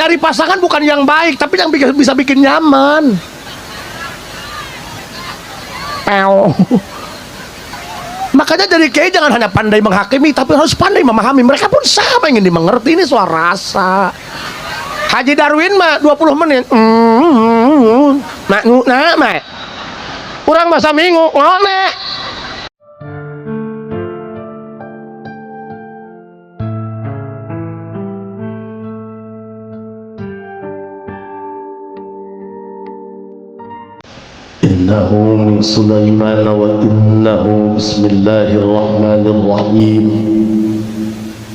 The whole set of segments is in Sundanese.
Nyari pasangan bukan yang baik, tapi yang bisa bikin nyaman. Pew. Makanya dari kiai jangan hanya pandai menghakimi, tapi harus pandai memahami. Mereka pun sama ingin dimengerti, ini soal rasa. Haji Darwin mah 20 menit. Mak nah, mak. Kurang masa minggu, ngone. إنه من سليمان وإنه بسم الله الرحمن الرحيم.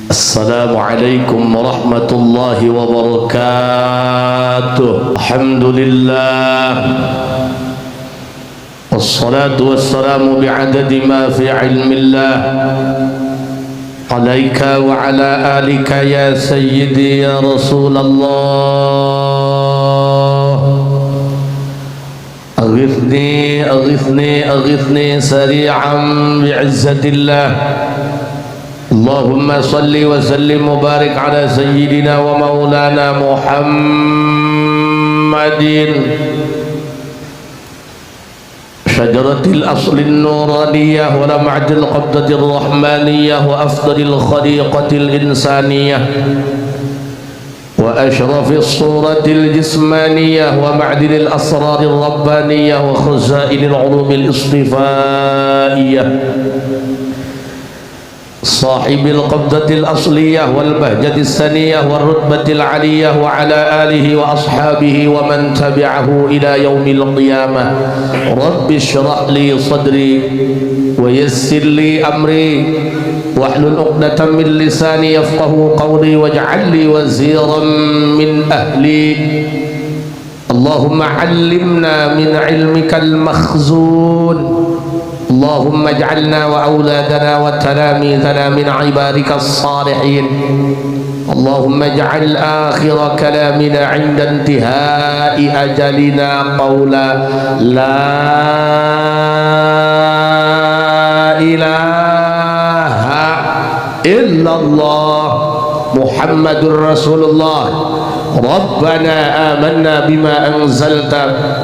السلام عليكم ورحمة الله وبركاته. الحمد لله والصلاة والسلام بعدد ما في علم الله عليك وعلى آلك يا سيدي يا رسول الله. أغثني أغثني أغثني سريعا بعزة الله. اللهم صل وسلم وبارك على سيدنا ومولانا محمد شجرة الأصل النورانية ولمعة القبضة الرحمانية وأفضل الخليقة الإنسانية وأشرف الصورة الجسمانية ومعدن الأسرار الربانية وخزائن العلوم الاصطفائية صاحب القبضة الأصلية والبهجة السنية والرتبة العلية وعلى آله وأصحابه ومن تبعه إلى يوم القيامة. رب اشرح لي صدري ويسر لي أمري واحلل عقدة من لساني يفقه قولي واجعل لي وزيرا من أهلي. اللهم علمنا من علمك المخزون. اللهم اجعلنا وأولادنا وتلاميذنا من عبادك الصالحين. اللهم اجعل آخر كلامنا عند انتهاء أجلنا قولا لا إله إلا الله محمد رسول الله. ربنا آمنا بما أنزلت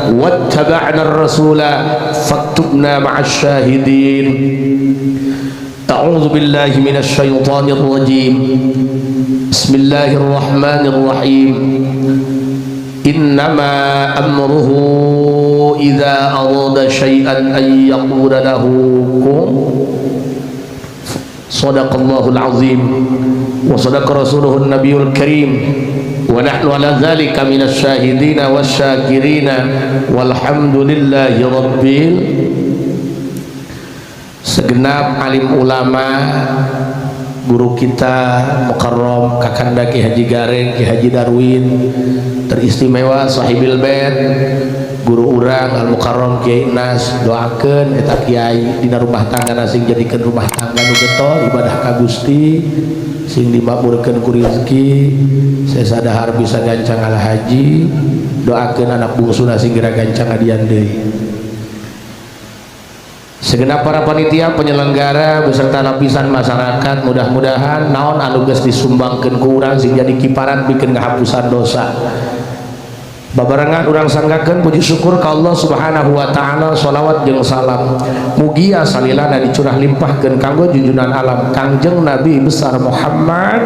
واتبعنا الرسول فاكتبنا مع الشاهدين. أعوذ بالله من الشيطان الرجيم. بسم الله الرحمن الرحيم. إنما أمره إذا أراد شيئا أن يقول له كن. صدق الله العظيم وصدق رسوله النبي الكريم ونحن على ذلك من الشاهدين والشاكرين والحمد لله رب. Segenap alim ulama, guru kita Mukarram, Kakanda Ki Haji Gareng, Ki Haji Darwin, teristimewa sahibil bait, guru urang Al Mukarram Kiai Nas, doakeun eta kiai dina rumah tangga sing jadikeun rumah tangga nu getol ibadah ka Gusti, sing dimakmurkeun ku rezeki, sesadahar bisa gancang ala haji, doakeun anak bungsuna sing geura gancang adian deui. Segenap para panitia penyelenggara beserta lapisan masyarakat, mudah-mudahan naon anu geus disumbangkeun ku urang sing jadi kiparan bikin ngahapusan dosa. Babarengan urang sanggakeun puji syukur ka Allah Subhanahu wa taala, sholawat jeung salam mugia salilana dicurah limpahkeun kanggo junjunan alam Kangjeng Nabi besar Muhammad.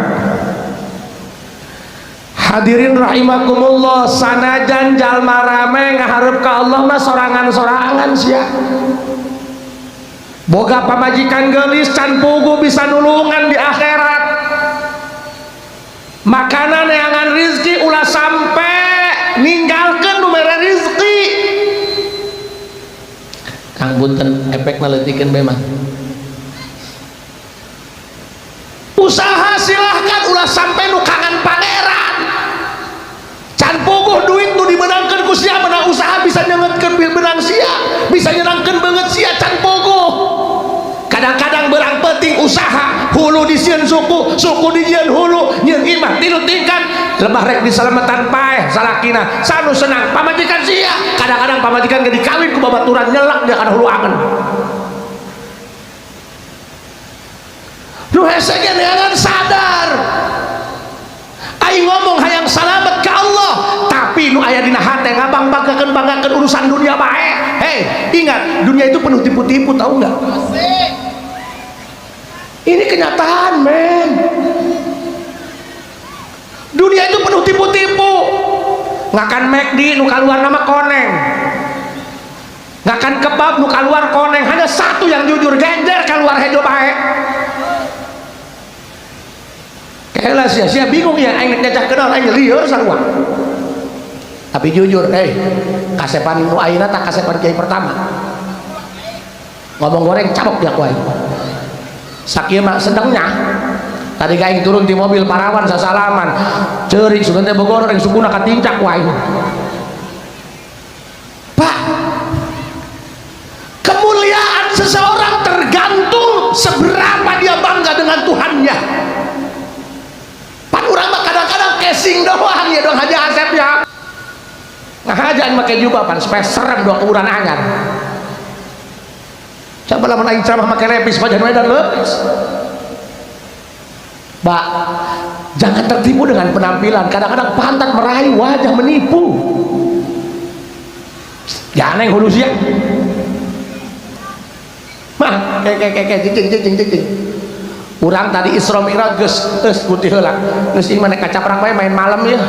Hadirin rahimakumullah, sanajan jalma rame ngahareup ka Allah mah sorangan-sorangan sia. Boga pamajikan gelis can pugu bisa nulungan di akhirat. Makanan neangan rizki ulah sampai ninggalkeun nu mere rizki. Kang punten efekna leutikeun bae mah. Usaha silahkan ulah sampai nu kangen pangeran. Can puguh duit nu dimenangkeun ku sia, menang usaha bisa nyengetkeun benang sia, bisa nyenangkeun beungeut sia, can puguh. Kadang-kadang berang penting usaha hulu disieun suku, suku dijieun hulu, nyieun imah tilu tingkat, lebah rek disalamatan paeh salakina, sanu senang pamajikan sia. Kadang-kadang pamajikan ge dikawin ku babaturan nyelak dia kana hulu angen. Nu hese ge neangan sadar. Aing ngomong hayang salamet ka urusan dunia baik. Hei, ingat, dunia itu penuh tipu-tipu, tahu nggak? Ini kenyataan, men. Dunia itu penuh tipu-tipu. Ngakan McD nu kaluar nama koneng, ngakan kebab nu kaluar koneng. Hanya satu yang jujur, genjer keluar hejo baik. Kayaknya sia-sia bingung ya, aing nyacah kenal, aing lieur sarua. Tapi jujur, kasepan nu ayeuna tak kasepan kiai pertama. Ngomong goreng cabok dia ku aing. Sakieu mah sedengnya. Tadi aing turun di mobil parawan sasalaman. Ceurik sugan teh Bogor ring sukuna katincak ku aing. Pak, kemuliaan seseorang tergantung seberapa dia bangga dengan Tuhannya. Pan urang mah kadang-kadang casing doang ya dong Haji Asep ya. Ngahajan make jubah pan supaya serem dua kuburan anyar. Coba lamun aing ceramah make lepis pajan edan lepis. Pak, jangan tertipu dengan penampilan. Kadang-kadang pantat merayu, wajah menipu. Jangan yang hulus ya. Mah, kayak cicing cicing cicing. Urang tadi Isra Mi'raj geus geus putih heula. Geus ieu mah kacaprak bae main malam ya.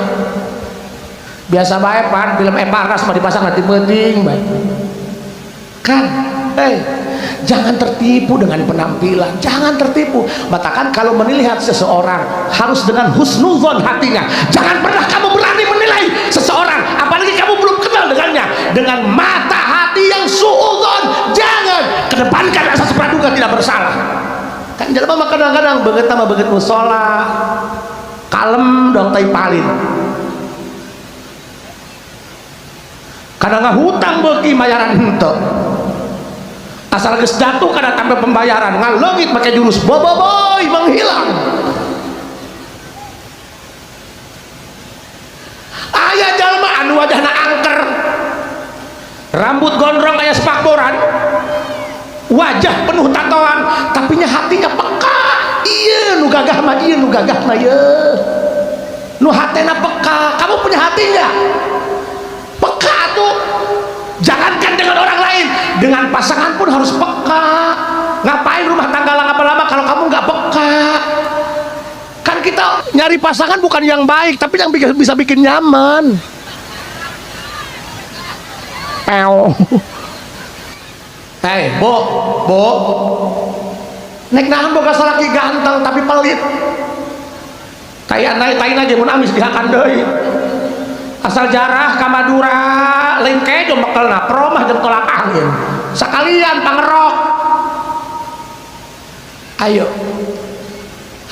Biasa bae pan film Eparas mah dipasang nanti penting bae. Kan, jangan tertipu dengan penampilan, jangan tertipu. Matakan kalau melihat seseorang harus dengan husnuzon hatinya. Jangan pernah kamu berani menilai seseorang, apalagi kamu belum kenal dengannya, dengan mata hati yang suuzon. Jangan kedepankan asas praduga tidak bersalah. Kan jelema mah kadang-kadang beungeut mah beungeut musola, kalem dong tai palin. Kadang ngahutang beuki bayaran henteu. Asal geus jatuh kada tambah pembayaran, ngaleungit make jurus boboiboy menghilang. Aya jalma anu wajahna angker, rambut gondrong aya spakboran, wajah penuh tatoan, tapi nya hatinya peka. Ieu nu gagah mah, ieu nu gagah mah ieu. Nu hatena peka. Kamu punya hati enggak? Peka tuh. Jangankan dengan orang lain, dengan pasangan pun harus peka. Ngapain rumah tangga lama-lama kalau kamu nggak peka? Kan kita nyari pasangan bukan yang baik, tapi yang bisa bikin nyaman. Pew. Hei, bu, bu, nek nahan boga salaki ganteng tapi pelit. Kayak naik tai aja mun amis dihakan deui. Asal jarah ka Madura lain kejo mekelna promah jeung tolak angin. Sekalian pangerok. Ayo.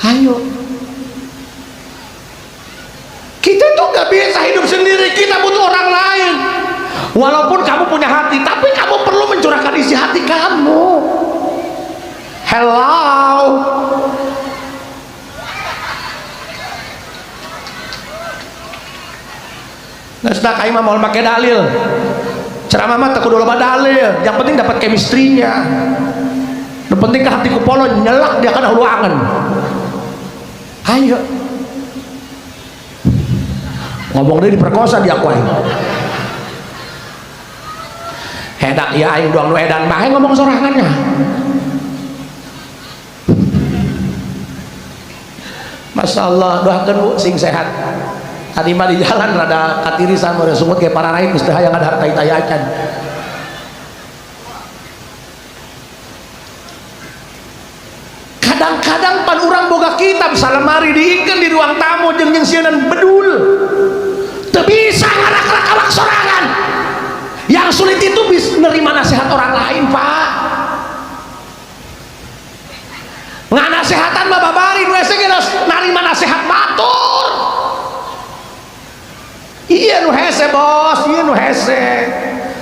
Ayo. Kita tuh nggak bisa hidup sendiri, kita butuh orang lain. Walaupun kamu punya hati, tapi kamu perlu mencurahkan isi hati kamu. Hello. Nah, sudah kayak mah mau pakai dalil. Ceramah mah teu kudu loba dalil, yang penting dapat chemistry-nya. Yang penting ke hatiku polo nyelak dia kana hulu angen. Ayo. Ngomong dia diperkosa dia ku aing. Hedak ya aing doang nu edan bae ngomong sorangannya. Masya Allah, doakeun Bu sing sehat. Tadi mah di jalan rada katirisan meureun sungut ke para rait geus teu hayang ada harta itayacan. Kadang-kadang pan urang boga kitab salemari diikeun di ruang tamu jeung nyengsieunan bedul. Teu bisa ngarak-rak awak sorangan. Yang sulit itu bisa nerima nasihat orang lain, Pak. Nganasehatan mah babari nu hese ge narima nasihat batur. Iya nu hese bos, iya nu hese.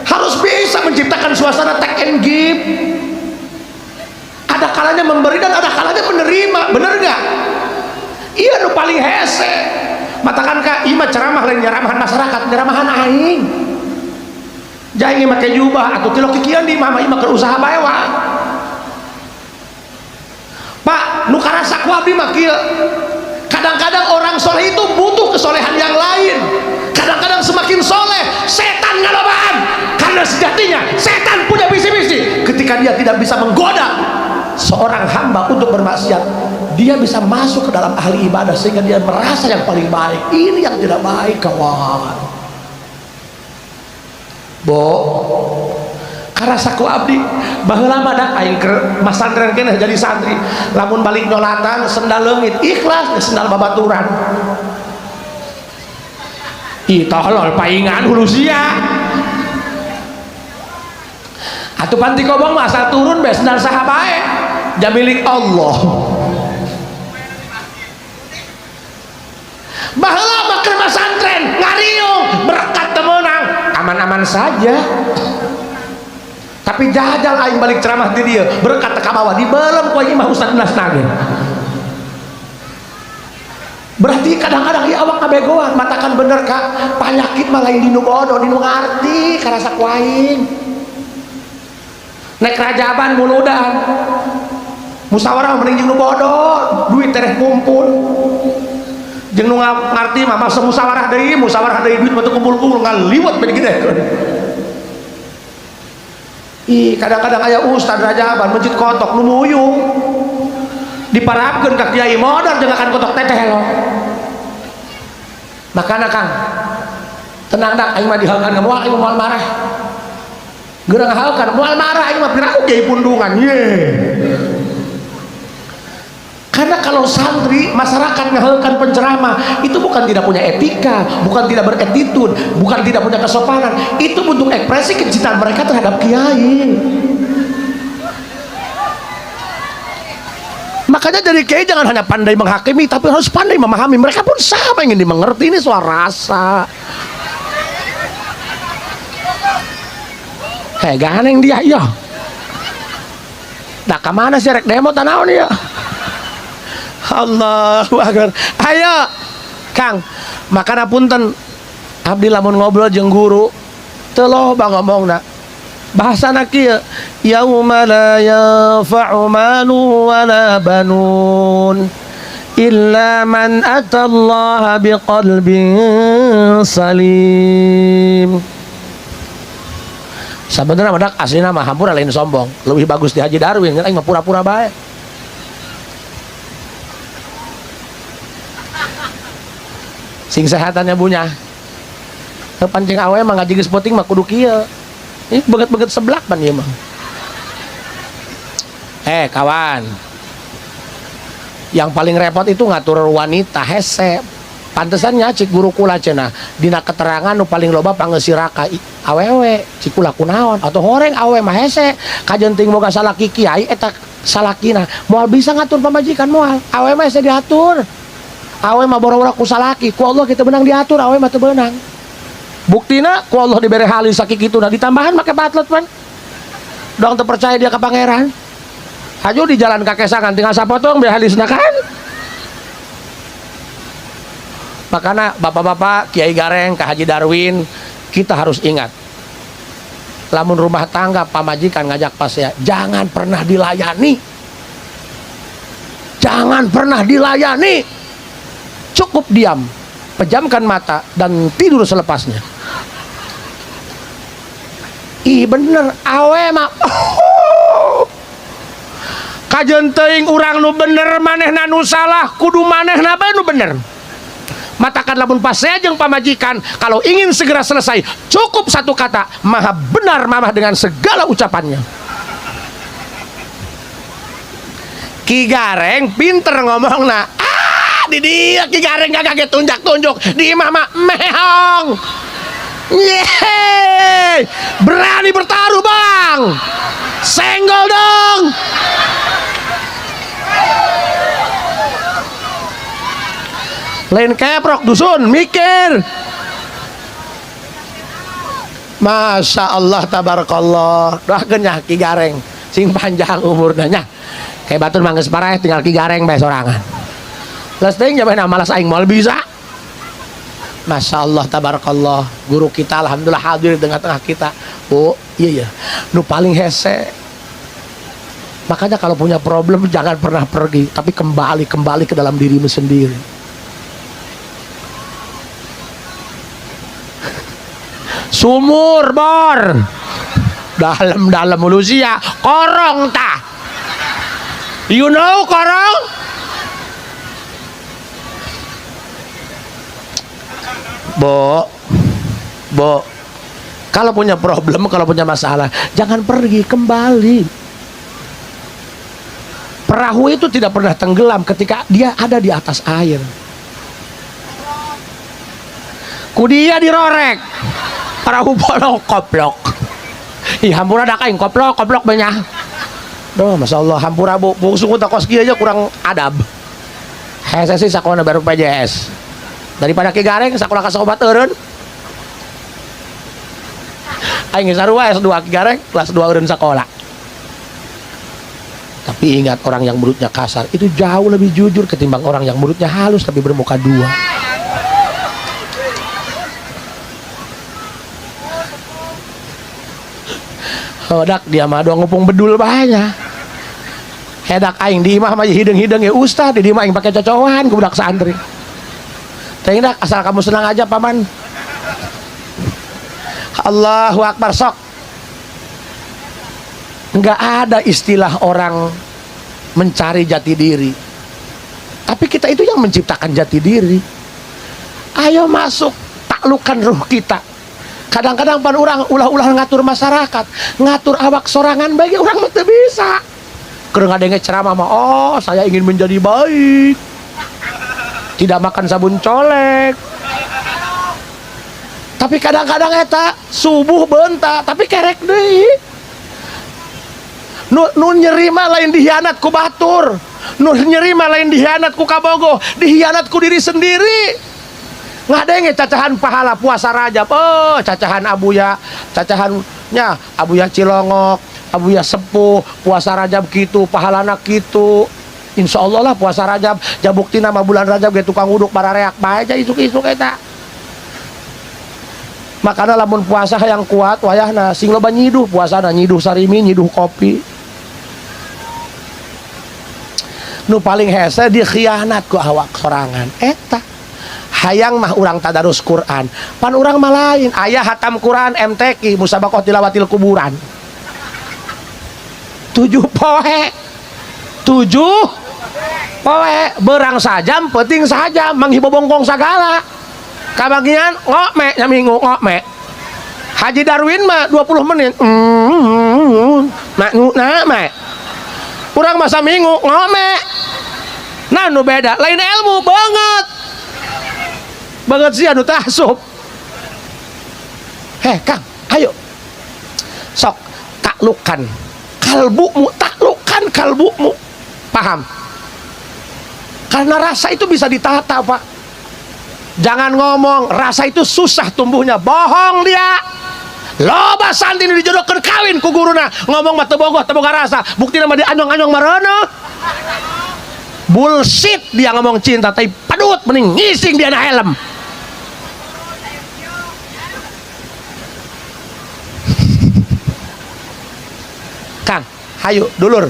Harus bisa menciptakan suasana take and give. Ada kalanya memberi dan ada kalanya menerima, bener nggak? Iya nu paling hese. Matakan kak, iya mah ceramah lain nyeramahan masyarakat, nyeramahan aing. Jangan make jubah atau tilok kikian di mama ieu mah keur usaha bae wa. Pak, nu karasa ku abdi mah kieu. Kadang-kadang orang soleh itu butuh kesolehan yang lain. Kadang-kadang semakin soleh, setan ngalobaan. sejatinya setan punya visi-misi. Ketika dia tidak bisa menggoda seorang hamba untuk bermaksiat, dia bisa masuk ke dalam ahli ibadah sehingga dia merasa yang paling baik. Ini yang tidak baik, kawan. Bo, karasa ku abdi baheula mah dak aing keur masantren keneh jadi santri, lamun balik nyolatan sendal leungit, ikhlas sendal babaturan. Ih tolol paingan hulu sia. Atuh panti kobong mah asal turun bae sendal saha bae, jam milik Allah. Baheula mah keur masantren ngariung berkat teu meunang, aman-aman saja. Tapi jajal aing balik ceramah di dia, berkat teu kabawa dibelem ku aing mah Ustaz Nas nage. Berarti kadang-kadang ieu awak ngabegoan, matakan bener Kak, panyakit mah lain dinu bodoh, dinu ngarti karasa ku aing. Nek rajaban muludan. Musyawarah mending jeung nu bodoh, duit tereh kumpul. Jeung nu ngarti mah masa musyawarah deui duit mah teu kumpul-kumpul ngaliwet beuki gede. Ih, kadang-kadang aya ustad rajaban mencit kotok nu muyung. Diparapkeun ka kiai modar jeung akan kotok teteh lo. Makana Kang, tenang dak aing mah dihalkan moal aing moal marah. Geura ngahalkan moal marah aing mah piraku kiai pundungan. Ye. Karena kalau santri, masyarakat ngahalkan penceramah, itu bukan tidak punya etika, bukan tidak beretitude, bukan tidak punya kesopanan, itu bentuk ekspresi kecintaan mereka terhadap kiai. Makanya dari kiai jangan hanya pandai menghakimi, tapi harus pandai memahami. Mereka pun sama ingin dimengerti, ini soal rasa. Hei, ganeng dia, iya. Nah, kemana sih rek demo tanaon ya? Allahu Akbar. Ayo, Kang. Makana punten abdi lamun ngobrol jeung guru teu loba ngomongna. Bahasana kieu, yauma la yanfa'u malu wala banun illa man atallaha biqalbin salim. Sabenerna mah dak aslina mah hampura lain sombong, lebih bagus di Haji Darwin, aing mah pura-pura bae. Sing sehatannya bunya. Pancing awe mah ngaji geus penting mah kudu kieu. Ini beget-beget seblak pan ieu mah. Kawan. Yang paling repot itu ngatur wanita hese. Pantesan nya cik guru kula cenah dina keterangan nu paling loba pangeusiraka awewe cik kula kunaon atau horeng awewe mah hese kajenting boga salaki kiai eta salakina moal bisa ngatur pamajikan moal awewe mah hese diatur. Awe mah boro-boro ku salaki ku Allah kita benang diatur awe mah teu beunang. Buktina ku Allah dibere halis sakit kitu nah ditambahan make patlet pan. Dong teu percaya dia ka pangeran. Haju di jalan kakesangan tinggal sapotong be halisna kan. Makana bapak-bapak Kiai Gareng Ka Haji Darwin kita harus ingat. Lamun rumah tangga pamajikan ngajak pasea jangan pernah dilayani. Jangan pernah dilayani. Cukup diam, pejamkan mata dan tidur selepasnya. Ih bener, awe mah. Kajeun teuing urang nu bener manehna nu salah, kudu manehna bae nu bener. Matakan lamun pasea jeung pamajikan, kalau ingin segera selesai, cukup satu kata, maha benar mamah dengan segala ucapannya. Ki Gareng pinter ngomongna. Di dia Ki Gareng gak kaget tunjuk-tunjuk di mama mehong. Yeay, berani bertaruh bang, senggol dong. Lain keprok dusun mikir. Masya Allah tabarakallah. Doakeun nya Ki Gareng sing panjang umurna nya. Kayak batur mangges parah tinggal Ki Gareng bae sorangan. Les teuing jaman malas aing moal bisa. Masya Allah tabarakallah. Guru kita alhamdulillah hadir di tengah-tengah kita. Bu, iya ya. Nu paling hese. Makanya kalau punya problem jangan pernah pergi, tapi kembali ke dalam dirimu sendiri. Sumur bor. Dalam-dalam manusia korong tah. You know korong? Bo, bo, kalau punya problem, kalau punya masalah, jangan pergi, kembali. Perahu itu tidak pernah tenggelam ketika dia ada di atas air. Ku dia dirorek, perahu bolong koplok. Ih, hampura dak aing koplok, koplok banyak. Duh, masya Allah, hampura bu, bungsu ku kos kieu aja kurang adab. Hese sih sakola baru PJS. Daripada Ki Gareng sakola ka sobat eureun. Aing geus sarua S2 Ki Gareng, kelas 2 eureun sakola. Tapi ingat, orang yang mulutnya kasar itu jauh lebih jujur ketimbang orang yang mulutnya halus tapi bermuka dua. Hedak dia mah doang ngupung bedul banyak. Hedak aing di imah mah hideng-hideng ya ustad, di imah aing pakai cocokan ku budak santri. Teh dak asal kamu senang aja paman. Allahu akbar sok. Nggak ada istilah orang mencari jati diri. Tapi kita itu yang menciptakan jati diri. Ayo masuk, taklukan ruh kita. Kadang-kadang pan orang ulah-ulah ngatur masyarakat, ngatur awak sorangan bagi orang mah teu bisa. Keur ngadenge ceramah mah, oh saya ingin menjadi baik. Tidak makan sabun colek. Tapi kadang-kadang eta subuh bentak, tapi kerek deui. Nu nyeri mah lain dihianat ku batur. Nu nyeri mah lain dihianat ku kabogoh, dihianat ku diri sendiri. Ngadenge cacahan pahala puasa Rajab. Oh, cacahan abuya, cacahannya abuya Cilongok, abuya sepuh, puasa Rajab kitu, pahalana kitu. Insya Allah lah puasa Rajab, jabukti nama bulan Rajab ge tukang uduk barareak bae aja isuk-isuk eta. Makana lamun puasa yang kuat wayahna sing loba nyiduh puasana, nyiduh sarimi, nyiduh kopi. Nu paling hese dikhianat ku awak sorangan eta. Hayang mah urang tadarus Quran, pan urang mah lain aya hatam Quran MTQ musabaqah tilawatil kuburan. 7 poe. 7 poe berang sajam penting sajam manghibo bongkong sagala. Kabagian ngokme nyaminggu ngokme. Haji Darwin mah 20 menit. Nak me. Urang masa minggu ngokme. Nah nu beda lain ilmu banget. Banget sih anu tasub. Heh Kang, ayo. Sok taklukan kalbumu, taklukan kalbumu. Paham? Karena rasa itu bisa ditata, Pak. Jangan ngomong rasa itu susah tumbuhnya, bohong dia. Loba santri nu dijodohkeun kawin ku guruna, ngomong mah teu bogoh, teu boga rasa, buktina mah dianyong-anyong mareuneuh. Bullshit dia ngomong cinta tapi pedut mending ngising dia na helm. Kang, hayu dulur,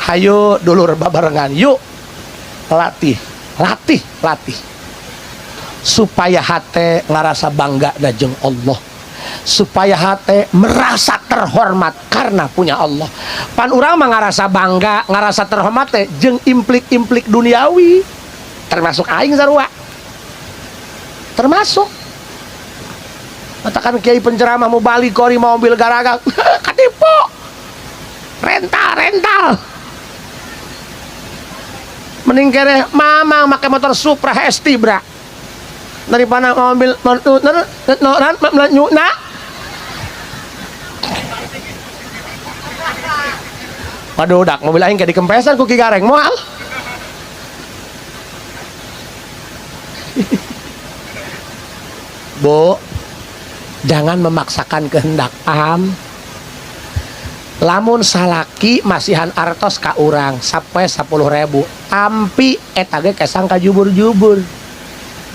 hayu dulur babarengan, yuk latih, latih, latih supaya hate ngarasa bangga da jeung Allah, supaya hate merasa terhormat karena punya Allah. Pan urang mah ngarasa bangga, ngarasa terhormat teh jeung implik-implik duniawi, termasuk aing sarua, termasuk. Katakan kiai penceramah mau balik kori mobil garaga, katipu, rental, rental. Mending kere mamang make motor Supra ST bra daripada mobil na. Waduh, dak mobil aing kayak dikempesan ku Ki Gareng moal. Bu, jangan memaksakan kehendak, paham? Lamun salaki masihan artos ka urang sapoe 10.000, tampi eta ge kesang ka jubur-jubur.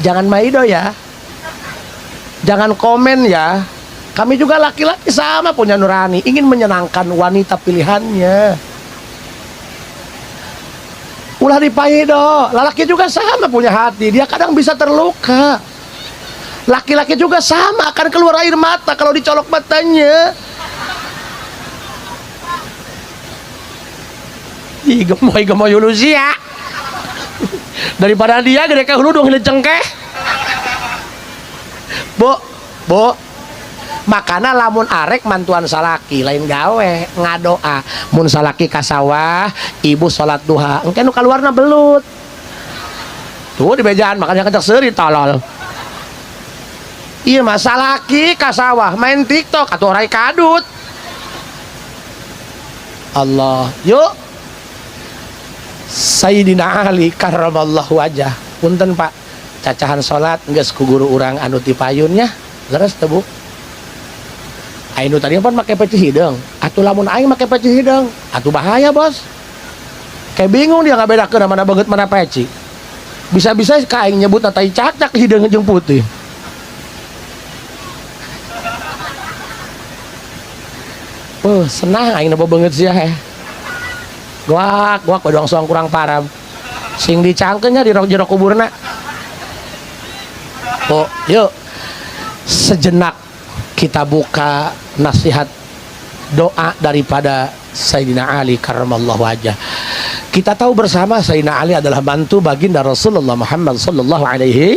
Jangan maido ya. Jangan komen ya. Kami juga laki-laki sama punya nurani, ingin menyenangkan wanita pilihannya. Ulah dipaido, lelaki juga sama punya hati, dia kadang bisa terluka. Laki-laki juga sama akan keluar air mata kalau dicolok matanya. Ih gemoy gemoy hulu sia. Daripada dia gede ka hulu dong hileung cengkeh. Bu, bu. Makana lamun arek mantuan salaki lain gawe ngadoa mun salaki ka sawah ibu salat duha engke nu kaluarna belut. Tuh di bejaan makanya kencak seuri tolol. Iya mah salaki ka sawah main TikTok atuh orai kadut. Allah, yuk. Sayyidina Ali karramallahu wajah. Punten Pak, cacahan salat geus ku guru urang anu ti payunnya. Leres teu Bu? Aing nu tadi pan make peci hideung. Atuh lamun aing make peci hideung, atuh bahaya bos. Kayak bingung dia ngabedakeun mana beungeut mana peci. Bisa-bisa ka aing nyebut tai cakcak hideung jeung putih. Senang aing napa beungeut sia heh. Guak, guak badoang soang kurang param. Sing dicangkeun nya di jero kuburna. Oh, yuk. Sejenak kita buka nasihat doa daripada Sayyidina Ali karramallahu wajah. Kita tahu bersama Sayyidina Ali adalah mantu baginda Rasulullah Muhammad sallallahu alaihi.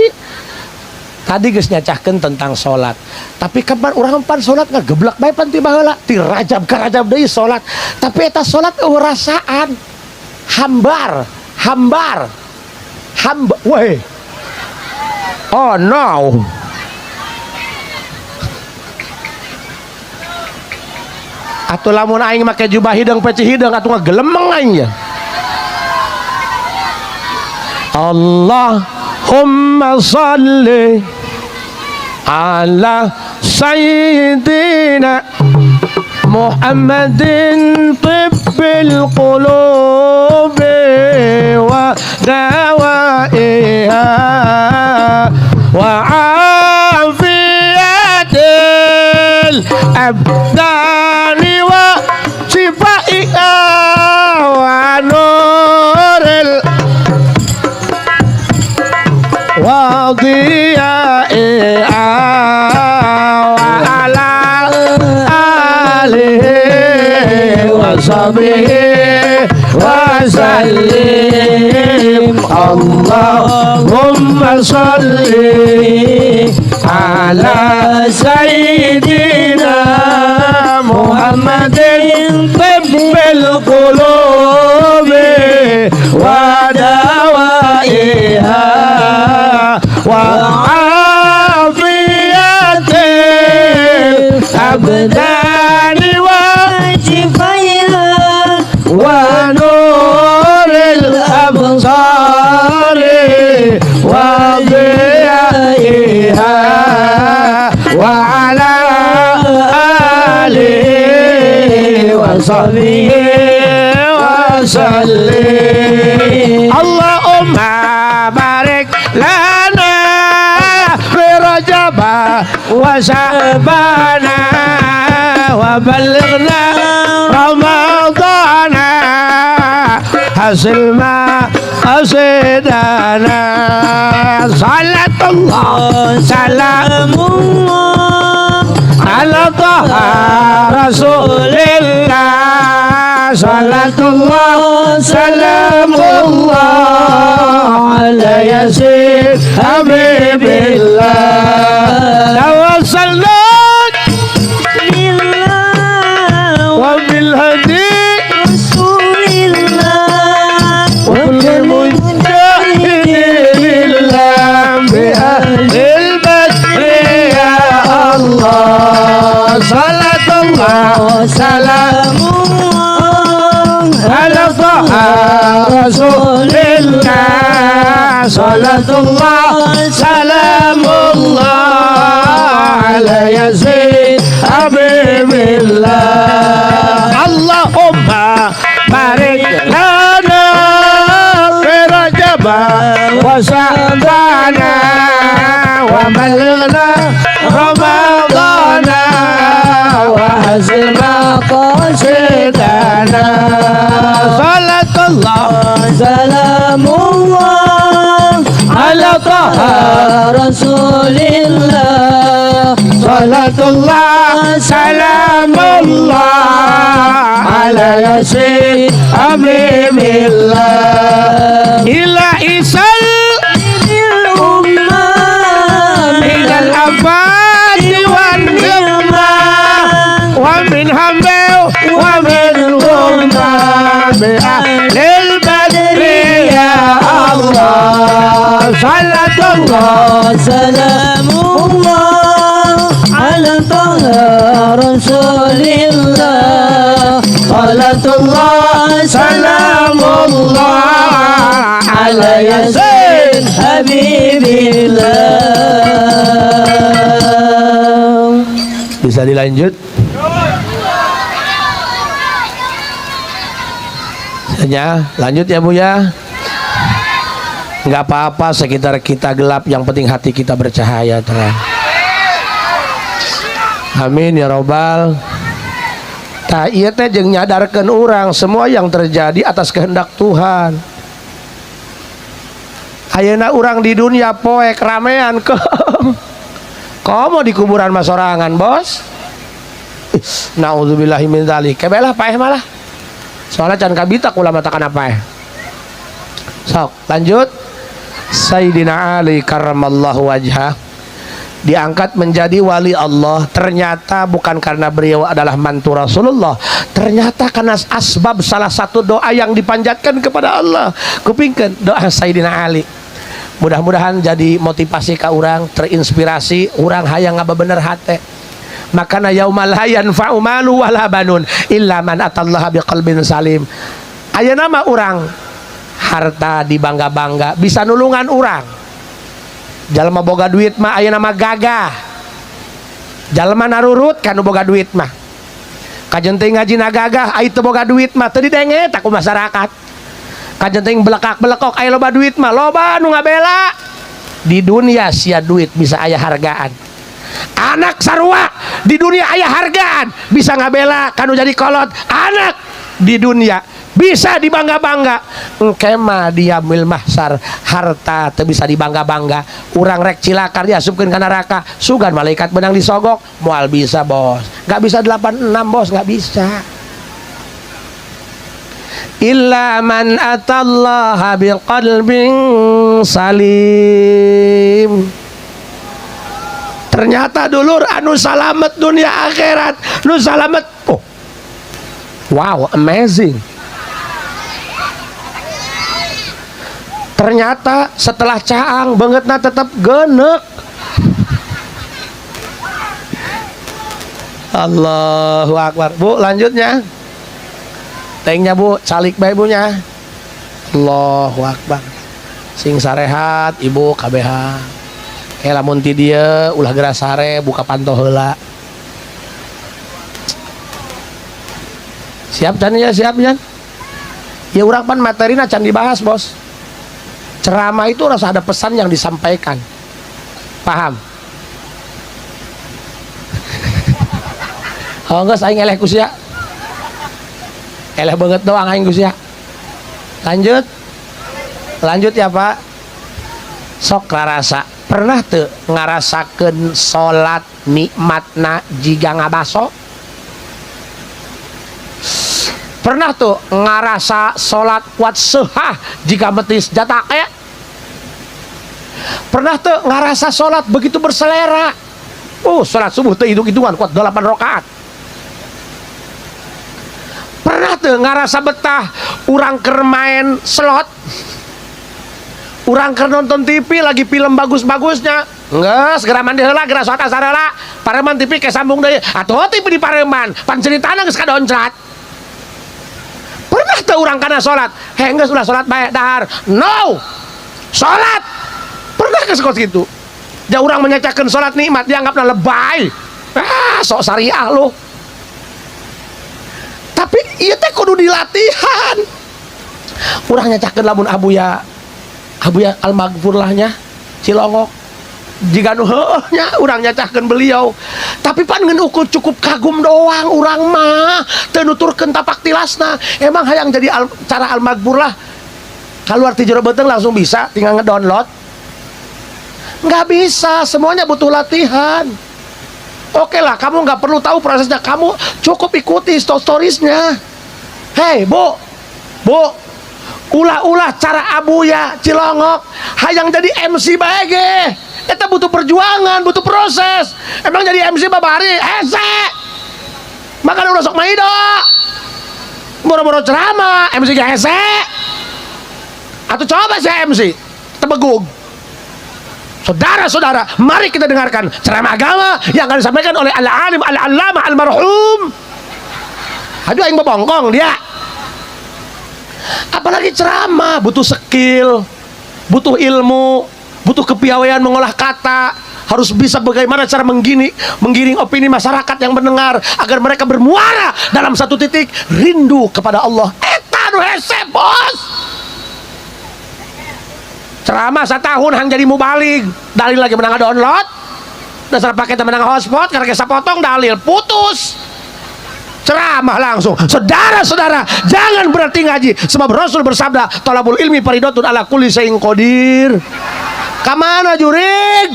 Tadi geus nyacahkeun tentang salat. Tapi kapan urang pan salat ngageblak bae pan ti baheula, ti Rajab ka Rajab deui salat. Tapi eta salat eueuh rasaan. Hambar, hambar. Hamba, weh. Oh no. Atuh lamun aing make jubah hideung peci hideung atuh ngagelemeng aing ya. Allahumma shalli ala sayyidina Muhammadin tibbil qulubi wa dawaiha wa afiyatil abdani wa shifaiha wa nuril wa dhiyaiha wa ala alihi wa sahbihi wa sallim. Allahumma shalli ala sayyidina Muhammadin tibbil qulubi wa dawaiha wa afiyatil abdani wa shifaiha wa nuril absari wa dhiyaiha wa ala alihi wa sahbihi wa sallim. Allahumma barik lana fi Rajab wa Sya'bana wa balighna Ramadana hasil ma qasidana. Salatullah salamullah ala taha rasulillah. Salatullah salamullah ala yasin habibillah. Tawassalna billah wa bil hadi rasulillah wa bil mujahidin lillah bi ahlil badri ya Allah. Salatullah salamullah ala taha rasulillah. Salatullah salamullah ala yasin habibillah. Allahumma barik lana fi Rajab wa Sya'bana wa balighna Ramadana wa hasil maqasidana. Salatullah salamullah ala taha rasulillah. Salatullah salamullah ala Yasin Habibillah ila isal الأمة من الآفات والنقمة ومن هم ومن غمة بأهل البدر يا الله صلاة الله. سلام الله على طه رسول الله، صلاة الله سلام الله على ياسين حبيب الله. Bisa dilanjut? Ya, lanjut ya Bu ya. Nggak apa-apa sekitar kita gelap, yang penting hati kita bercahaya terang. Amin ya robbal. Tah ieu teh jeung nyadarkeun urang semua yang terjadi atas kehendak Tuhan. Ayeuna urang di dunia poek ramean ke. Komo di kuburan mah sorangan, Bos. Nauzubillahi min dzalik. Kebelah paeh malah. Soalnya can kabita kula mata kana paeh. Sok, lanjut. Sayyidina Ali karramallahu wajhah diangkat menjadi wali Allah, ternyata bukan karena beliau adalah mantu Rasulullah, ternyata karena asbab salah satu doa yang dipanjatkan kepada Allah. Kupingkeun doa Sayyidina Ali, mudah-mudahan jadi motivasi ka urang, terinspirasi urang hayang ngabebener hate. Makana yauma la yanfa'u malu wala banun illa man atallaha biqalbin salim. Ayeuna mah urang harta dibangga-bangga bisa nulungan urang. Jalma boga duit mah ayeuna mah gagah, jalma narurut kanu boga duit mah. Kajen teh ngaji gagah, ai teu boga duit mah teu didenge ku masyarakat. Kajen teh belekak-belekok, ai loba duit mah loba nu ngabela. Di dunia sia duit bisa aya hargaan, anak sarua di dunia aya hargaan bisa ngabela kanu jadi kolot. Anak di dunia bisa dibangga-bangga, engke mah di yaumil mahsyar harta teu bisa dibangga-bangga. Urang rek cilaka diasupkeun ka neraka, sugan malaikat menang disogok moal bisa, Bos. Nggak bisa 86, Bos, nggak bisa. Illa man atallaha biqalbin salim. Ternyata dulur anu salamet dunia akhirat, nu salamet, oh wow, amazing. Ternyata setelah caang bangetna tetap genek. Allahu akbar. Bu, lanjutnya. Tengnya Bu, calik bae bunya. Allahu akbar. Sing sarehat ibu KBH. Lamun ti dieu ulah geura sare, buka panto heula. Siap can ya, siap can. Ya urang pan materina can dibahas, Bos. Ceramah itu harus ada pesan yang disampaikan. Paham? Oh enggak, aing eleh ku sia. Eleh banget doang aing ku sia. Lanjut. Lanjut ya, Pak. Sok rarasa. Pernah teu ngarasakeun salat nikmatna jiga ngabaso? Pernah tuh ngarasa salat kuat sehah jika metis jatah kayak? Pernah tuh ngarasa salat begitu berselera? Oh, salat subuh teu hitung-hitungan kuat 8 rakaat. Pernah tuh ngarasa betah urang keur main slot, urang keur nonton TV lagi film bagus-bagusnya, geus geura mandi heula, geura salat asar heula, pareman TV ke sambung deui, atuh TV di pareman, pan ceritana geus kadoncrat. Pernah tuh urang kana salat, heh geus ulah salat bae dahar. No. Salat. Pernah geus kos kitu? Ja urang menyacakeun salat nikmat dianggapna lebay. Ah, sok syariah lu. Tapi ieu teh kudu dilatihan. Urang nyacakeun lamun Abuya Abuya al-maghfurlahnya Cilongok jika nu heueuh nya urang nyacakeun beliau, tapi pan ngeun ukur cukup kagum doang urang mah teu nuturkeun tapak tilasna. Emang hayang jadi cara al-maghfurlah keluar ti jero beuteung langsung bisa tinggal ngedownload? Nggak bisa, semuanya butuh latihan. Oke lah, kamu nggak perlu tahu prosesnya, kamu cukup ikuti storiesnya. Hei bu, bu, ulah-ulah cara Abuya Cilongok hayang jadi MC bae ge. Eta butuh perjuangan, butuh proses. Emang jadi MC babari hese. Makanya udah sok maido. Boro-boro ceramah, MC ge hese. Atau coba si MC tebegug. Saudara-saudara, mari kita dengarkan ceramah agama yang akan disampaikan oleh al-alim al-allamah almarhum. Aduh aing bobongkong dia. Apalagi ceramah butuh skill, butuh ilmu, butuh kepiawaian mengolah kata, harus bisa bagaimana cara menggiring opini masyarakat yang mendengar agar mereka bermuara dalam satu titik rindu kepada Allah. Eta nu hese, bos. Ceramah setahun hang jadi mubalig, dalil lagi menang download, dasar pakai menang hotspot karena kisah potong dalil putus. Ceramah langsung. Saudara-saudara, jangan berhenti ngaji sebab Rasul bersabda, talabul ilmi faridatun ala kulli syai'in qadir. Kamana jurig?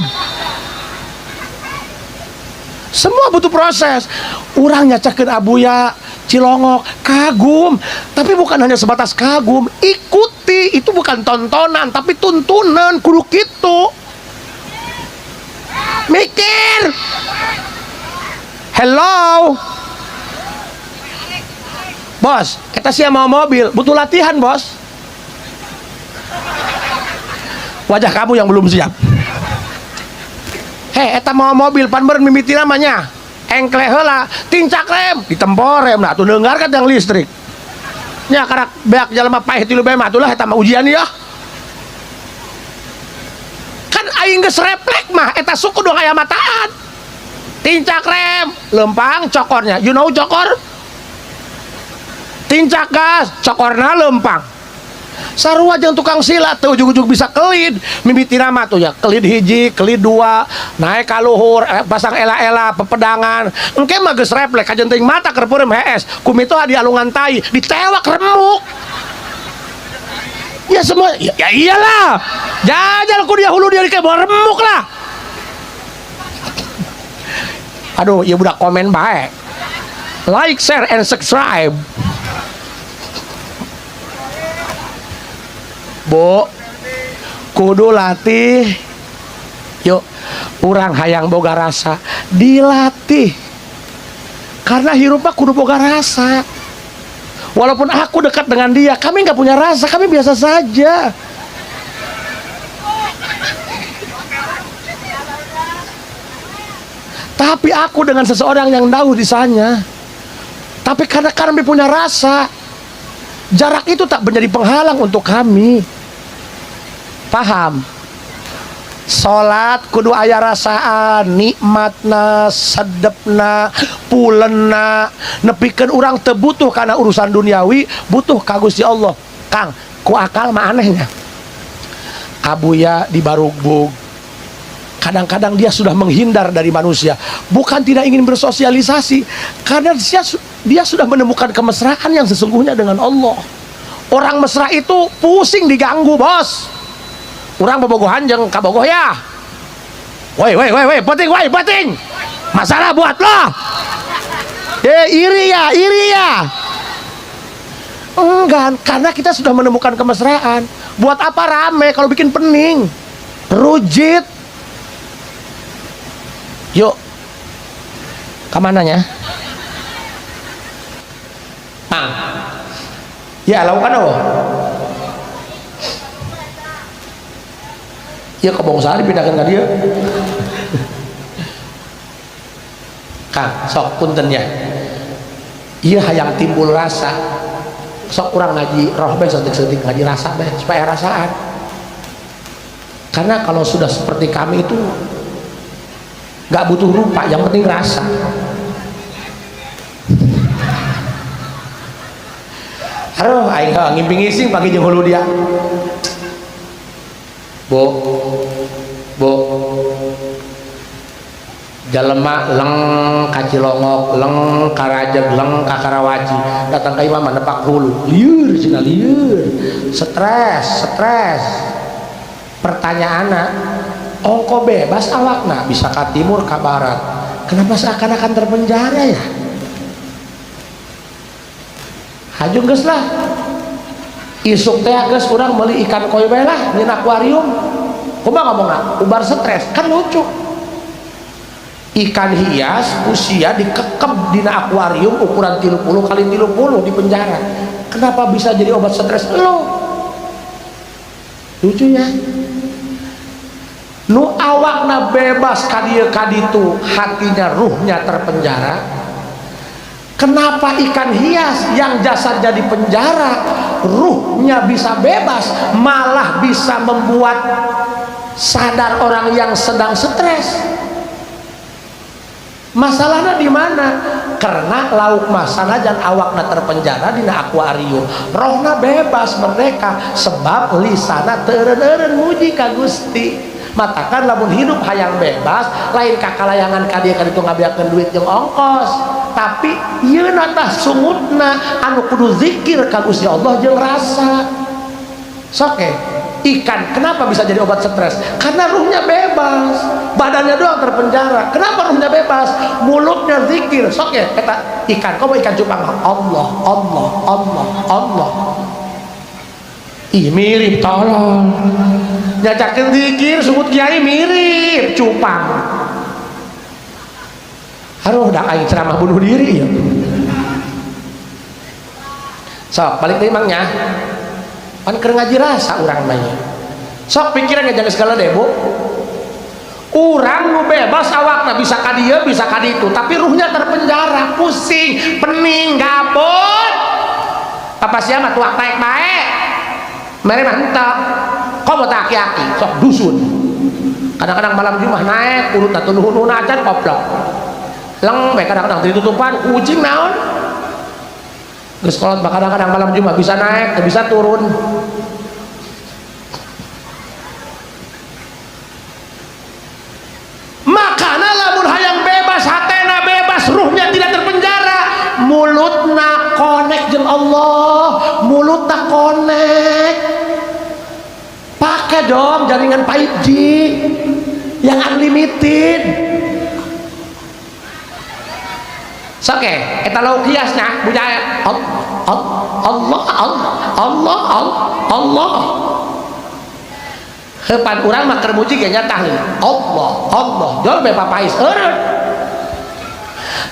Semua butuh proses. Urang nyacakeun Abuya Cilongok kagum, tapi bukan hanya sebatas kagum, ikuti. Itu bukan tontonan tapi tuntunan, kudu kitu. Mikir. Hello. Bos, kita sih mau mobil, butuh latihan, bos. Wajah kamu yang belum siap. Hei, eta mau mobil pan beureun mimiti namanya. Engkle heula, tincak rem, ditempor rem. Nah, tuh dengar kan yang listrik. Nya karak beak jalma paeh tilu bae mah atulah eta mah ujian ya. Kan aing geus refleks mah eta suku dong aya mataan. Tincak rem, lempang cokornya. You know cokor? Tincak gas, cokorna lempang. Sarua jeung tukang silat teu ujug-ujug bisa kelid. Mimiti nama tuh ya, kelid hiji, kelid dua, naik ka luhur, pasang ela-ela, pepedangan. Engke mah geus refleks kajen teuing mata keur peureum hees, kumitoha di alungan tai, ditewak remuk. Ya semua, ya, ya iyalah. Jajal ku dia hulu dia kayak bawa remuk lah. Aduh, ya budak komen bae. Like, share, and subscribe. Bu, kudu latih. Yuk, urang hayang boga rasa, dilatih. Karena hirup mah kudu boga rasa. Walaupun aku dekat dengan dia, kami nggak punya rasa, kami biasa saja. Tapi aku dengan seseorang yang jauh di sana, tapi karena kami punya rasa, jarak itu tak menjadi penghalang untuk kami. Paham? Salat kudu aya rasaan, nikmatna, sedepna, pulenna, nepikeun urang teu butuh kana urusan duniawi, butuh ka Gusti Allah. Kang, ku akal mah anehnya. Abuya di Barugbug. Kadang-kadang dia sudah menghindar dari manusia, bukan tidak ingin bersosialisasi, karena dia sudah menemukan kemesraan yang sesungguhnya dengan Allah. Orang mesra itu pusing diganggu, bos. Urang bobogohan jeung kabogoh ya. Woi woi woi woi, penting woi, penting. Masalah buat lo. Iri ya, iri ya. Enggak, karena kita sudah menemukan kemesraan. Buat apa rame kalau bikin pening? Rujit. Yuk. Kamananya? Mang. Ya, lakukan apa? Ya ke Bongsari pindahkan ke dia. Kang, sok punten ya. Iya hayang timbul rasa. Sok kurang ngaji roh bae setik-setik ngaji rasa bae supaya rasaan. Karena kalau sudah seperti kami itu nggak butuh rupa, yang penting rasa. Aduh, aing ngimpi ngising pagi jeung hulu dia. Bu, bu, jalema leng ka Cilongok, leng ka Rajeg, leng ka Karawaci, datang ka imam nepak hulu, lieur cenah lieur, stres, stres. Pertanyaanna, ongko bebas awakna bisa ka timur ka barat, kenapa seakan-akan terpenjara ya? Haju geus lah. Isuk teh geus urang meuli ikan koi bae lah nyeun akuarium. Kumaha ngomongna? Ubar stres, kan lucu. Ikan hias usia dikekep dina akuarium ukuran 30 kali 30 di penjara. Kenapa bisa jadi obat stres lo? Lucu ya. Nu awakna bebas kadieu kaditu, hatinya ruhnya terpenjara. Kenapa ikan hias yang jasad jadi penjara, ruhnya bisa bebas, malah bisa membuat sadar orang yang sedang stres? Masalahnya di mana? Karena lauk masana dan awakna terpenjara dina akuarium, rohna bebas merdeka sebab lisana teu eureun-eureun muji ka Gusti. Matakan lamun hidup hayang bebas, lain kakalayangan ka dieu ka ditu ngabeakeun duit jeung ongkos, tapi yeuna tah sungutna anu kudu zikir ka Gusti Allah jeung rasa. Sok ikan kenapa bisa jadi obat stres? Karena ruhnya bebas, badannya doang terpenjara. Kenapa ruhnya bebas? Mulutnya zikir. Sok ya, eta ikan, kok ikan cupang Allah, Allah, Allah, Allah. Ih mirip tolong. Nyacakeun zikir sungut kiai mirip cupang. Aduh, dah aing ceramah bunuh diri ya. Sok balik deui mangnya. Pan keur ngaji rasa urang mah nya. Sok pikiran jangan segala deh, Bu. Urang nu bebas awakna bisa ka dieu, bisa ka ditu, tapi ruhnya terpenjara, pusing, pening, gabut. Apa sia mah tuak taek bae. Mere mah henteu. Komo tah aki-aki, sok dusun. Kadang-kadang malam Jumat naik, urut atuh nuhun-nuhun acan koplok. Leng bae kadang-kadang ditutupan kucing naon. Geus kolot mah kadang-kadang malam Jumat bisa naik, bisa turun. Makana lamun hayang bebas, hatena bebas, ruhnya tidak terpenjara, mulutna konek jeung Allah, mulutna konek. Pakai dong jaringan 5G yang unlimited. Soke, eta lauk hiasna budaya Allah, Allah, Allah, Allah. Heupan urang mah keur muji ge nya tahlil. Allah, Allah, jol be papais eureun.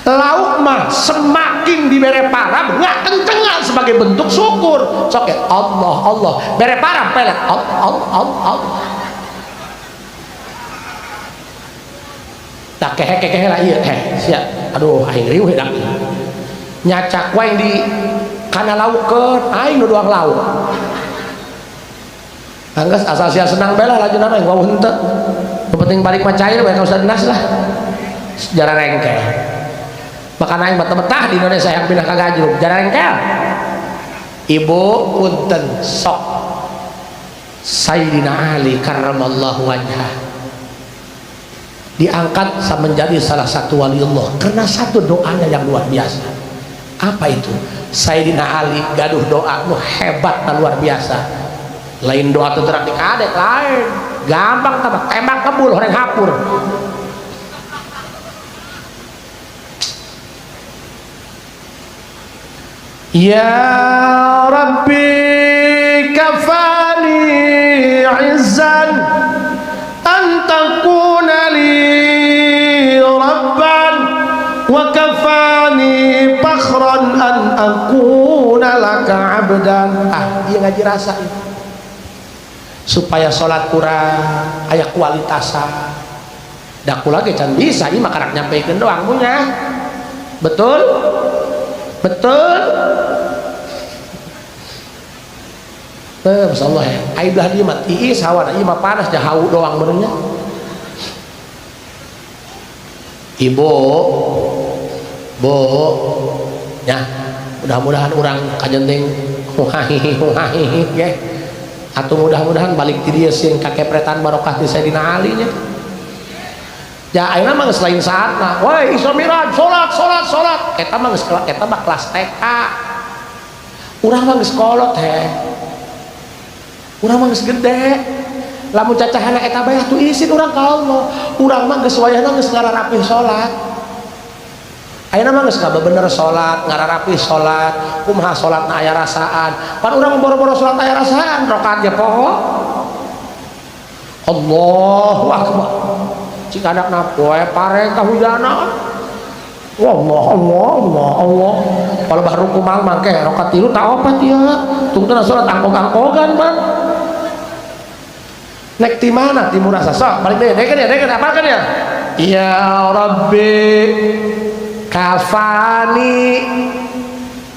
Lauk mah semakin dibere parab nggak kencengan sebagai bentuk syukur. Soke, Allah, Allah, bere parab pelet. Allah, Allah, Allah. Tak kehe-kehe lah ieu teh sia. Aduh aing riweuh dak. Nyacak wae di kana laukeun aing nu doang lauk. Angges asal sia senang bae lah lajuna mah wau henteu. Nu penting balik mah cair bae ka Ustaz Nas lah. Sejarah rengkel. Makana aing betah di Indonesia yang pindah ka Gajrug, jarang rengkel. Ibu punten sok Sayyidina Ali karramallahu wajhah diangkat menjadi salah satu wali Allah karena satu doanya yang luar biasa. Apa itu? Sayyidina Ali gaduh doa nu hebat dan luar biasa. Lain doa terang dikadek lain, gampang tambah tembak kebul horeng hapur. Ya Rabbi kafani izzan an takuna li rabban wa kafani fakhran an akuna laka abdan. Ah, ieu ngaji rasa ieu. Supaya salat kurang aya kualitasan. Da kula ge can bisa ieu mah karak nyampeikeun doang punya. Betul? Betul? Masyaallah ya. Ai belah dieu mah tiis hawana ieu mah panas dah hau doang benernya. Ibu, Bu, ya, mudah-mudahan urang kajenting wahi ya. Atau mudah-mudahan balik ti dieu sieun kakepretan barokah ti Sayyidina Ali nya. Ya ayeuna mah geus lain saatna. Woi, Isra Mi'raj, salat, salat, salat. Eta mah geus eta mah kelas TK. Urang mah geus kolot heh. Urang mah geus gede. Lamun cacahana eta bae atuh isin urang ka Allah. Urang mah geus wayahna geus ngararapih salat. Ayeuna mah geus bener salat, ngararapi salat, kumaha salatna aya rasaan. Pan urang boro-boro salat aya rasaan, rakaat ge poho. Allahu akbar. Cik anakna poe pare kahujanan. Allah Allah Allah Allah. Kalau bah ruku mang mangke rakaat 3 tak opat ya. Tungtuna salat angkog-angkogan, Bang. Nek ti mana timur rasa sok balik deui dekeun ya dekeun apalkeun ya. Ya Rabbi kafani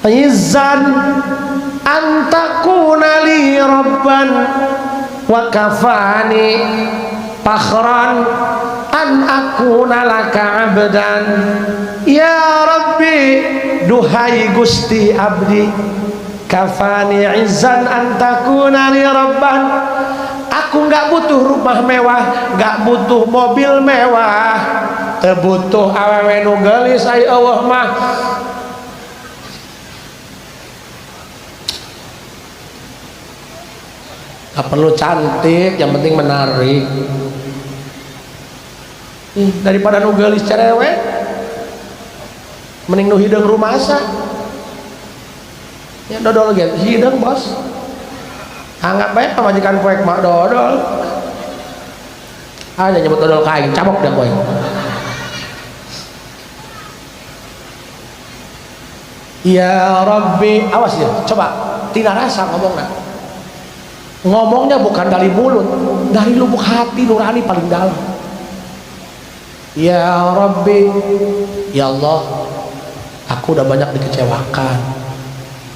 izzan antakuna li rabban wa kafani fakhran an akuna laka abdan. Ya Rabbi duhai Gusti abdi kafani izzan antakuna li rabban. Aku nggak butuh rumah mewah, nggak butuh mobil mewah, teu butuh awewe nu geulis ai eueuh mah. Nggak perlu cantik, yang penting menarik. Daripada nu geulis cerewet, mending nu hideung rumasa. Ya dodol ge hideung, bos. Anggap bae pamajikan poek mah dodol. Aja nyebut dodol ka aing, cabok dah poek. Ya Rabbi, awas ya, coba tina rasa ngomongna. Ngomongnya bukan dari mulut, dari lubuk hati nurani paling dalam. Ya Rabbi, ya Allah, aku udah banyak dikecewakan,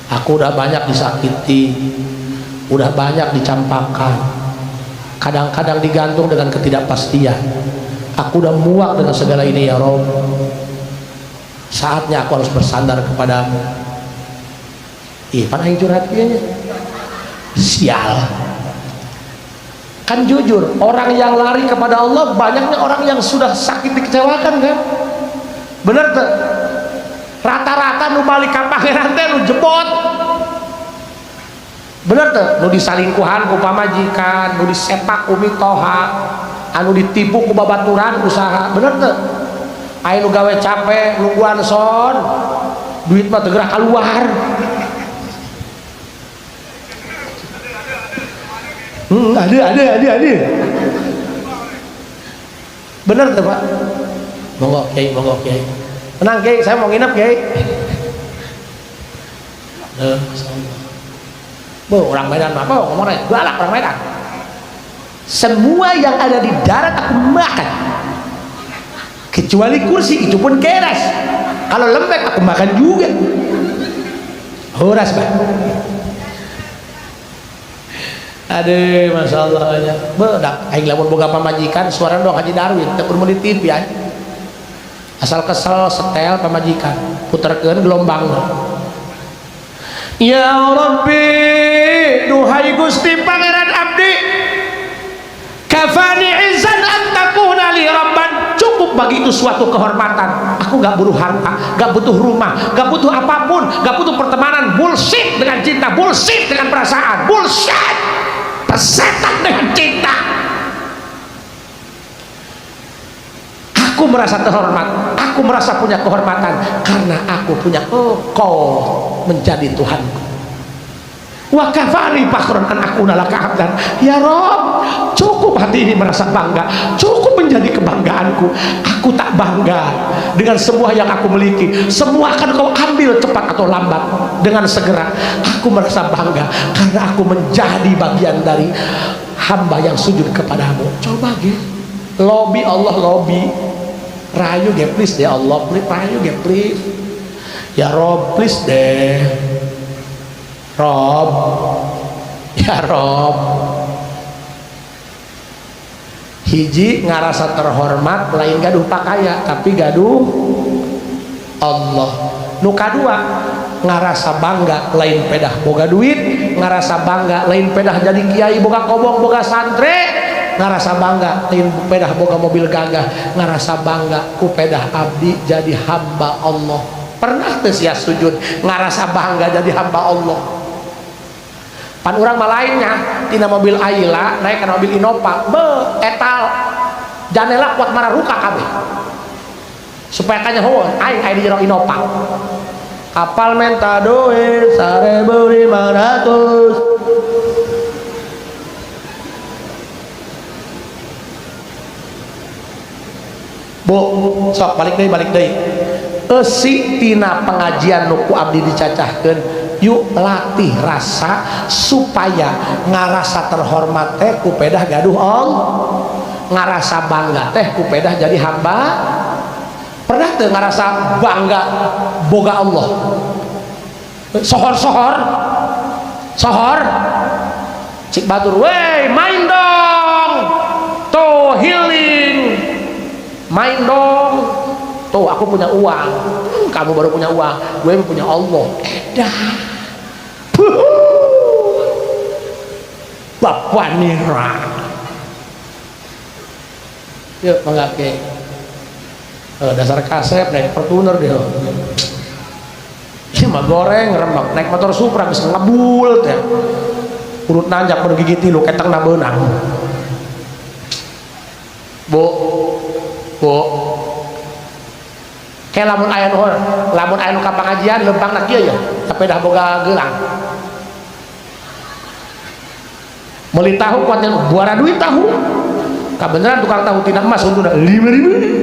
aku udah banyak disakiti, udah banyak dicampakkan, kadang-kadang digantung dengan ketidakpastian. Aku udah muak dengan segala ini ya Rob. Saatnya aku harus bersandar kepadamu. Ih, pan aing curhat kieu nya. Sial. Kan jujur, orang yang lari kepada Allah banyaknya orang yang sudah sakit dikecewakan kan? Bener tuh. Rata-rata nu balik ka pangeran teh nu jebot. Bener tuh, nu disalingkuhan ku pamajikan, nu disepak ku mitoha, anu ditipu ku babaturan usaha, bener tuh. Aya nu gawe capek nungguan son, duit mah teu gerak keluar. Ada. Bener tuh Pak. Monggo Kiai, monggo Kiai. Tenang Kiai, saya mau nginep Kiai. Bu, orang Medan apa ngomongnya? Galak orang Medan. Semua yang ada di darat aku makan. Kecuali kursi itu pun keras. Kalau lembek aku makan juga. Horas, Pak. Aduh, masalahnya. Bedak aing lamun boga pamajikan suara dong Haji Darwin, teu kudu meuli TV aing. Asal kesel setel pamajikan, puterkeun gelombang. Ya Rabbi, duhai Gusti Pangeran abdi, kafani izzan an takuna li rabban. Cukup bagi itu suatu kehormatan. Aku gak butuh harta, gak butuh rumah, gak butuh apapun, gak butuh pertemanan. Bullshit dengan cinta, bullshit dengan perasaan, bullshit persetan dengan cinta. Aku merasa terhormat, aku merasa punya kehormatan karena aku punya Engkau menjadi Tuhanku. Wa kafani fakhran an akuna laka abdan. Ya Rob, cukup hati ini merasa bangga, cukup menjadi kebanggaanku. Aku tak bangga dengan semua yang aku miliki. Semua akan kau ambil cepat atau lambat dengan segera. Aku merasa bangga karena aku menjadi bagian dari hamba yang sujud kepadamu. Coba ge, lobby Allah, lobby. Rayu ge please deh Allah, please rayu ge please. Ya Rob, please deh. Rob, ya Rob. Hiji ngarasa terhormat lain gaduh pakaya tapi gaduh Allah. Nu kadua ngarasa bangga lain pedah boga duit, ngarasa bangga lain pedah jadi kiai boga kobong boga santri, ngarasa bangga lain pedah boga mobil gagah, ngarasa bangga ku pedah abdi jadi hamba Allah. Pernah teu sia sujud ngarasa bangga jadi hamba Allah? Pan urang mah lainnya tina mobil Ayla naik ke mobil Innova, be etal janela kuat mararuka kabeh. Supaya kanyahoan aing aya di jero Innova. Kapal menta duit 1.500. Bu, sok balik deui. Eusi tina pengajian nu ku abdi dicacahkeun, yuk latih rasa supaya ngarasa terhormat teh ku pedah gaduh Allah, ngarasa bangga teh ku pedah jadi hamba. Pernah teu ngarasa bangga boga Allah? Sohor-sohor, sohor, cik batur, wey main dong, tuh healing, main dong, tuh aku punya uang, kamu baru punya uang, gue punya Allah. Edah, bapak nira, yuk mangga ke. Dasar kasep naik Fortuner dia. Ini mah goreng remek naik motor Supra geus ngebul teh. Urut nanjak kudu gigi tilu ketang na beunang. Bu. Bu. Kayak lamun aya nu lamun aya nu ka pangajian lempangna kieu ya, tapi dah boga gelang. Meuli tahu kuatnya buara duit tahu. Kabeneran tukang tahu tina emas untuna 5.000.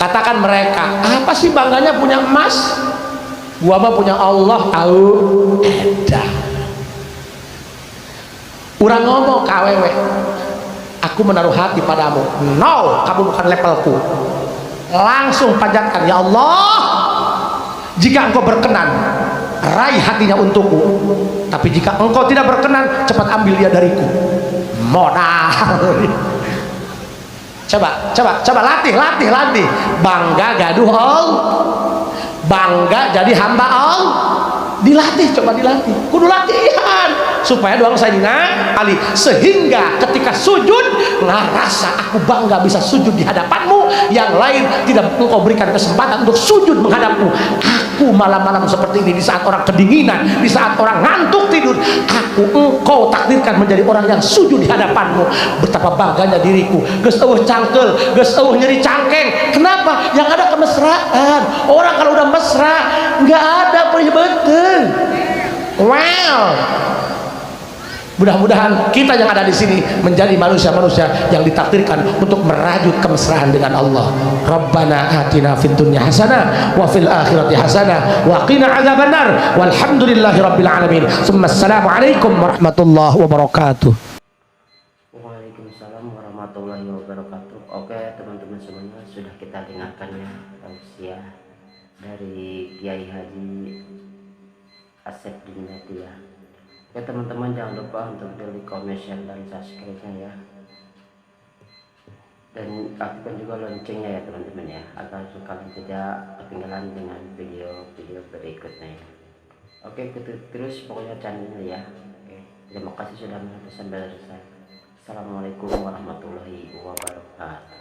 Katakan mereka, apa sih bangganya punya emas? Gua mah punya Allah tahu. Edah. Urang ngomong ka awewe, aku menaruh hati padamu. No, kamu bukan levelku. Langsung panjatkan, ya Allah, jika engkau berkenan, raih hatinya untukku. Tapi jika engkau tidak berkenan, cepat ambil dia dariku. Modal. Coba, coba, coba latih, latih, latih. Bangga gaduh Allah, bangga jadi hamba Allah. Dilatih, coba dilatih. Kudu latihan supaya doang Sayyidina Ali, sehingga ketika sujud ngerasa aku bangga bisa sujud di hadapanmu, yang lain tidak engkau berikan kesempatan untuk sujud menghadapmu. Aku malam-malam seperti ini, di saat orang kedinginan, di saat orang ngantuk tidur, aku engkau takdirkan menjadi orang yang sujud di hadapanmu. Betapa bangganya diriku. Geus eueuh cangkeul, geus eueuh nyeri cangkeng. Kenapa? Yang ada kemesraan. Orang kalau udah mesra nggak ada peribeten. Well, mudah-mudahan kita yang ada di sini menjadi manusia-manusia yang ditakdirkan untuk merajut kemesraan dengan Allah. Rabbana atina fid dunya hasanah wa fil akhirati hasanah wa qina adzabannar. Walhamdulillahi rabbil alamin. Assalamualaikum warahmatullahi wabarakatuh. Waalaikumsalam warahmatullahi wabarakatuh. Oke teman-teman semuanya, sudah kita dengarkan ya tausiah dari Kiai Haji Asep Dimyati ya. Oke teman-teman, jangan lupa untuk di like, comment, share, dan subscribe-nya ya. Dan aktifkan juga loncengnya ya teman-teman ya, agar kalian tidak ketinggalan dengan video-video berikutnya ya. Oke, ikuti terus pokoknya channelnya ya. Oke, terima kasih sudah menonton sampai selesai. Assalamualaikum warahmatullahi wabarakatuh.